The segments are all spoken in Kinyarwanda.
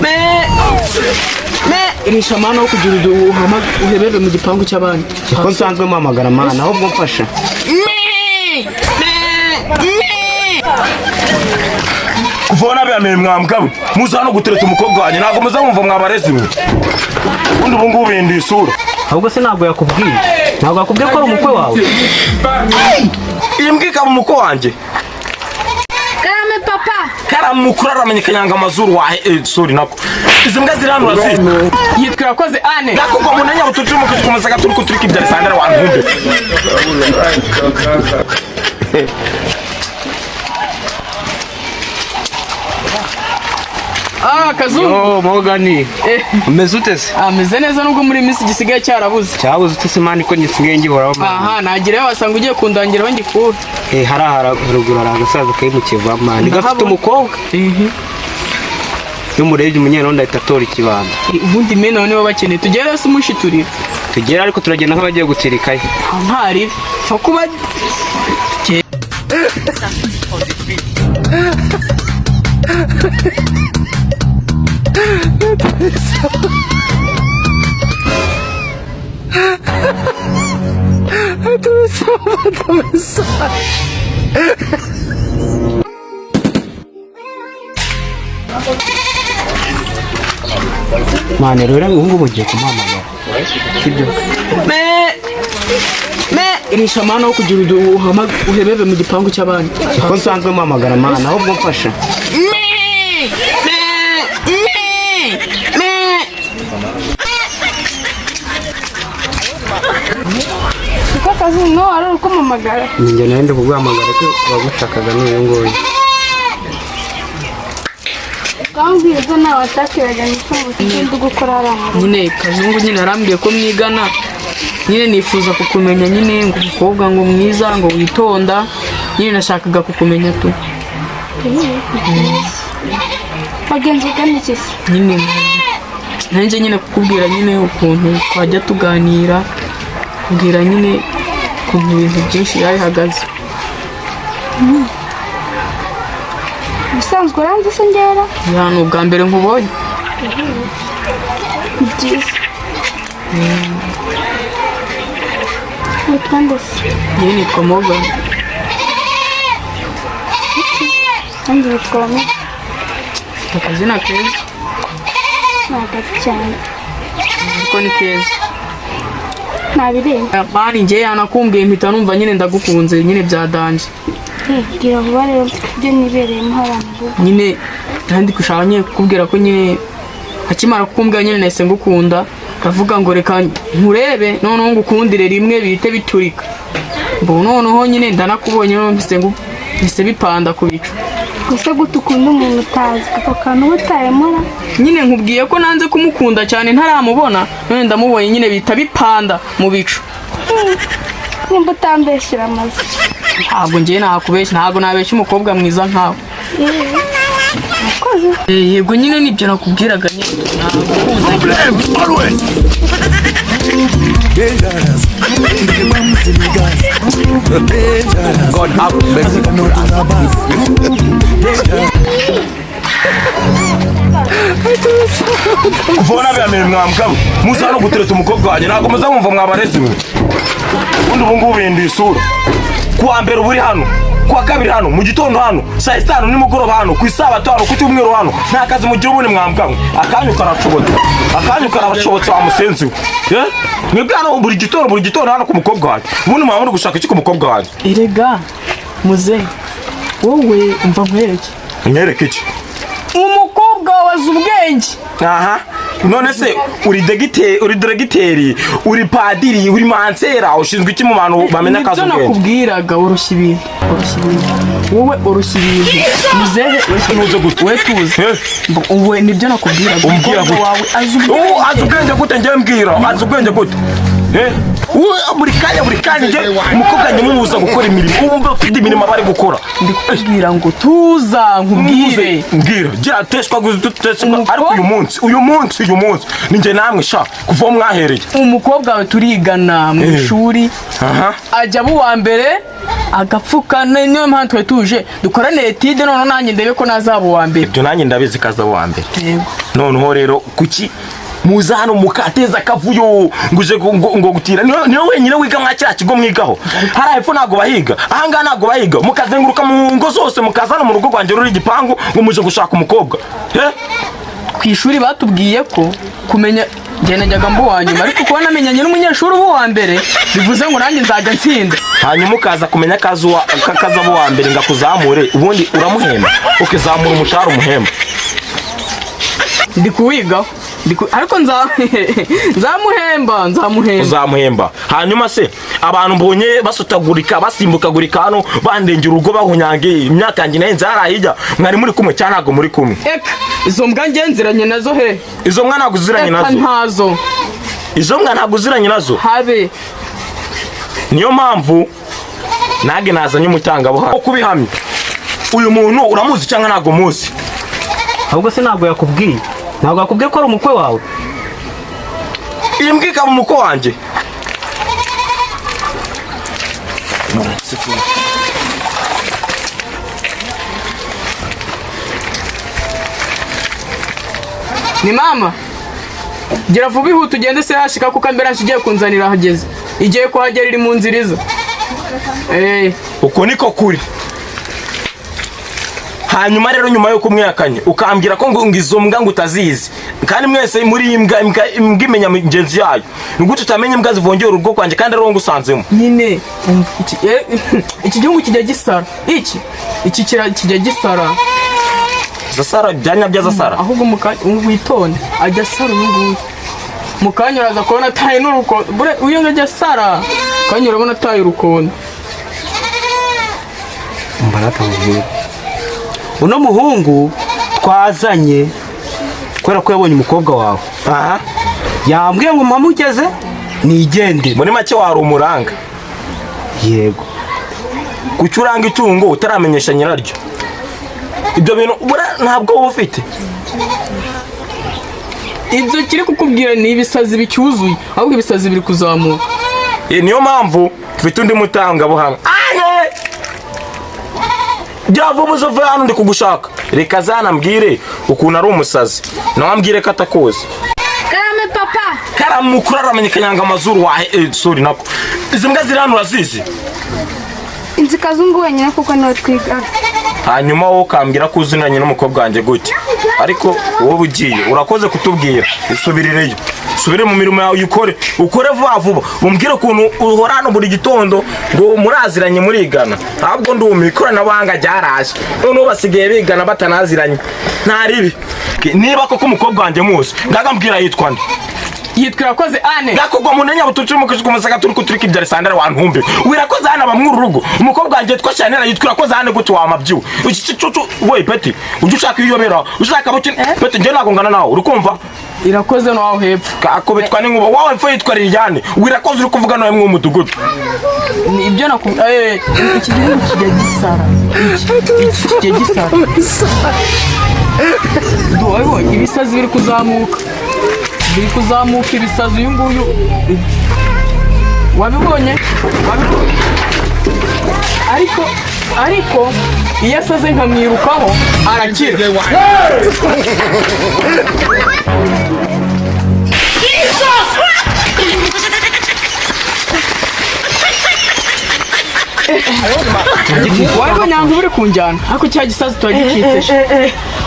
Me irisha mana wo kugira uhebebe mu gipangu cy'abandi. Ko nsanzwe mpamagara mana, ahubwo mfasha. Kuva nabiyameye mwambwa muza hano gutereta umukobwa wanjye, ntabwo muza mwumva mwabarezi mwe. Ubundi ubu ngubu bihinduye isura. Ahubwo se ntabwo yakubwiye, ntabwo yakubwiye ko ari umukwe wawe? Iyi mbwa ikaba umukwe wanjye? Karame, papa. Karamukuru aramenye kanyanga amazuru wahe, sorry, nako izi mbwa ziri hano urazizi? Yitwa Irakoze Ane. Nakubwo munenya butuje mu kukomeza gaturi kuturika ibya Alexander wantumbe. Ah, Kazungu. Oh, Mogani. Eh. Umeze ute se? Ameze neza, nubwo muri iyi minsi gisigaye cyarabuze. Cyabuze ute se man, ko ngisigaye ngihoraho, man? Aha nagerayo wasanga ugiye kundangira aho ngikura. Eh, hariya haruguru hari agasaza kari mu kiva, man, gafite Ndahabona. umukobwa. Iyo umurebye umunyerondo ahita atora ikibando. Ubundi mene nibo bakeneye, tugere se umushiturira. Tugera, ariko turagenda nk'abagiye gutsirikayo. Ntari pfa kuba. Man, rero ubu ngubu ugiye kumuhamagara, sibyo? Me me irisha mana wo kugira uhebebe mu gipangu cy'abandi. Ko nsanzwe mpamagara mana, ahubwo mfasha. Me me me. Niko Kazungu, nawe wari uri kumpamagara? Ni njye nawe ndi kuguhamagara, ko wagushakaga n'uyu nguyu. Ukambwira ibyo nawe watakiraga ngo icyo ndi gukora hariya mu rugo. Nyine Kazungu nyine arambwiye ko mwigana, nyine nifuza kukumenya nyine, ngo umukobwa ngo mwiza, ngo witonda, nyine nashakaga kukumenya tu. Wagenze ugana iki se? Nyine nanjye nyine kukubwira nyine ukuntu twajya tuganira, kubwira nyine ukuntu ibintu byinshi biba bihagaze. Ubusanzwe uranzi se ngera? Ya, ni ubwa mbere nkubonye. Ni byiza. Witwa nde se? Njyewe nitwa Morgan. Nanjye nitwa Bamwe. Ufite akazina keza. Ntabwo ari cyane. Ariko ni keza. Ntabirenga. Man, njyewe yanakumbwiye mpita numva nyine ndagukunze nyine bya danger. Bwira vuba rero, mfite ibyo nibereyemo hariya mu rugo. Nyine kandi gushaka nyine kukubwira ko nyine akimara kukumbwira nyine nahise ngukunda, ndavuga ngo reka nkurebe noneho ngukundire rimwe bihite biturika. Mbo noneho nyine ndanakubonye, noneho mpise bipanda ku bicu. Gusa gute ukunda umuntu utazi? Ako kantu uba utayemura. Nyine nkubwiye ko nanze kumukunda cyane ntaramubona, none ndamubonye nyine bihita bipanda mu bicu. Nimba utambeshyira amazu. Ntabwo ngiye nakubeshya, ntabwo nabeshya umukobwa mwiza nkawe. Murakoze. Yego nyine nibyo nakubwiraga nyine, nagukunze. God have mercy. Kuva nabiyameye mwambwa muza hano gutereta umukobwa wanjye, ntabwo muza mwumva mwabarezi mwe. Ubundi ubu ngubu bihinduye isura. Kuwa mbere uba uri hano, kuwa kabiri hano, mu gitondo hano, saa sita hano, nimugoroba hano, ku isabato hano, ku cyumweru hano. Nta kazi mugira ubundi mwambwa mwe? Akanyu karashobotse, akanyu karashobotse wa musenzi we. Eh? Mwebwe hano buri gitondo, buri gitondo hano ku mukobwa wanjye, ubundi mwaba muri gushaka iki ku mukobwa wanjye? Erega muze, wowe umva nkwereke. Mwereke iki? Umukobwa wazi ubwenge. Aha none se uri degite, uri diregiteri, uri padiri, uri mansera, ushinzwe iki mu bantu bamenya akazi Nibyo ubwenge? nakubwiraga, woroshya ibintu, woroshya ibintu, wowe oroshya ibintu muzehe. Ntuze gute? We tuzi. Eh? Uwe nibyo nakubwiraga. Umbwira Umukobwa gute? wawe azi ubwenge. Azi ubwenge gute? Njye mbwira, azi ubwenge gute? Eh? Buri kanya, buri kanya njye umukobwa wanjye mumubuza gukora imirimo, ubu mba ufite imirimo aba ari gukora. Ndikubwira ngo tuza nkubwire. Mbwira, gira teshwa teshwa. Ariko uyu munsi ni njye namwe sha, kuva aho mwahereye. Umukobwa wawe turigana mu ishuri. Aha. Ajya aba uwa mbere agapfuka, niyo mpamvu twari tuje dukorane étude, noneho nanjye ndebe ko nazaba uwa mbere. Ibyo nanjye ndabizi kaza uwa mbere. Yego. Noneho rero kuki muza hano mukateza akavuyo ngo uje ngo gutira? Niwe wenyine wiga mwa kiriya kigo mwigaho? Hariya hepfo ntabwo bahiga, ahangaha ntabwo bahiga, mukazenguruka mu ngo zose, mukaza hano mu rugo rwanjye ruri igipangu ngo muje gushaka umukobwa, eh? Ku ishuri batubwiye ko kumenya njye najyaga mba uwa nyuma, ariko kuba namenyanye n'umunyeshuri uba uwa mbere bivuze ngo nanjye nzajya ntsinda. Hanyuma ukaza kumenya ko akaza uwa mbere ngo akuzamure, ubundi uramuhemba, ukizamura umushahara umuhemba? Ndi kuwigaho. Ariko nzamuhemba, nzamuhemba. Uzamuhemba. Hanyuma se abantu mbonye basutagurika, basimbukagurika hano, bandengera urugo, bahunyange imyaka yanjye nayo nzara hirya, mwari muri kumwe cyangwa ntabwo muri kumwe? Eka, izo mbwa ngenziranye nazo he? Izo mbwa ntabwo uziranye Eka. nazo? Ntazo. Izo mbwa ntabwo uziranye nazo? Habe. Niyo mpamvu nange nazanye umutangabuhamya wo kubihamya. Uyu muntu uramuzi cyangwa ntabwo muzi? Ahubwo se ntabwo yakubwiye? Ntabwo yakubwiye ko ari umukwe wawe? Iyi mbwa ikaba umukwe wanjye? Ni mama, gira vuba, ihute ugende se hashika, kuko ambulance igiye kunzanira ahageze, igiye kuhagera, iri mu nzira iza. Uko niko kuri. Hanyuma rero nyuma yo kumwihakanye, ukambwira ko ngo izo mbwa ngo utazizi, kandi mwese muri iyi mbwa, imbwa imenya mugenzi yayo, ni gute utamenya imbwa zivongera urugo rwanjye kandi ari wowe ngusanzemo? Nyine umva, iki gihugu kijya gisara, iki kijya gisara. Zasara byanya bya zasara. Ahubwo mu kanya witonde, ajya asara uyu nguyu, mu kanya uraza kubona ataye n'urukondo. Bure uyu ngo ajya asara, kanya urabona ataye urukondo. Mba uno muhungu twazanye kubera ko yabonye umukobwa wawe. Aha. Yambwiye ngo mpamugeze nigendere. Muri make wari umuranga? Yego. Kuki uranga itungo utaramenyesha nyiraryo? Ibyo bintu buriya ntabwo uba ufite. Ibyo kiri kukubwira ni ibisazi bicyuzuye, ahubwo ibisazi biri kuzamuka. Niyo mpamvu mfite undi mutangabuhamya. Ane! Gira vuba uze uve hano, ndi kugushaka. Reka zanambwire ukuntu ari umusazi, nawe ambwire ko atakuzi. Karame, papa. Karamukuru aramenye kanyanga amazuru wahe, sorry, nako izi mbwa ziri hano urazizi? Inzi Kazungu wenyine kuko niwe twigana. Hanyuma wowe ukambwira ko uzinanye n'umukobwa wanjye gute? Ariko wowe ugiye, urakoze kutubwira, isubirireyo, usubire mu mirimo yawe, uyikore, ukore vuba vuba, umbwire ukuntu uhora hano buri gitondo ngo muraziranye, murigana. Ahubwo ndumiwe, ikoranabuhanga ryaraje, noneho basigaye bigana batanaziranye. Nta ribi niba koko umukobwa wanjye muzi, ngagambwira yitwa nde? Yitwa Irakoze Ane. Gakogwa mu ntenya butucu mu kujuka umusaka turi kuturika ibya Alexander wantumbe. Wirakoze hano bamwura urugo. Umukobwa wanjye yitwa Chanel, yitwa Irakoze hano gute wamabyiwe? Iki cucu we peti, ujye ushaka iyobera, ushaka buki peti, njye ntabwo ngana nawe, uri kumva? Irakoze no aho hepfo. Kakubitwa n'inkuba wowe epfo yitwa Liliane. Wirakoze uri kuvuga nawe mu mudugudu. Ni ibyo iki gihugu kijya gisara, iki kijya gisara. Wabibonye ibisazi biri kuzamuka, biri kuzamuka ibisazi. Uyu nguyu wabibonye, wabibonye. Ariko iyo asaze nkamwirukaho arakira. Wabibonye ahantu buri kunjyana, ariko cya gisazi turagicitse.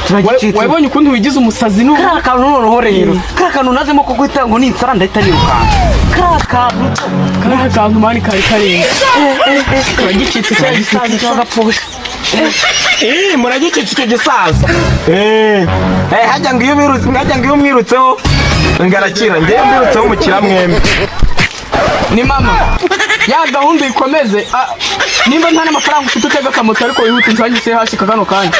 Turagicitse. Wabibonye ukuntu wigize umusazi n'ubu? Kariya kantu noneho rero, kariya kantu nazemo ko guhita ngo ninsara ndahita nirukanka, kariya kantu. Kariya kantu man kari karenze, turagicitse cya gisazi. Muragicitse icyo gisaza. Hajya ngo iyo ubirutse, hajya ngo iyo umwirutseho ngarakira, njyewe mbirutseho mukira mwembi. Ni mama, ya gahunda ikomeze. Nimba nta n'amafaranga ufite, utega akamoto, ariko wihute unsange hashika kano kanya.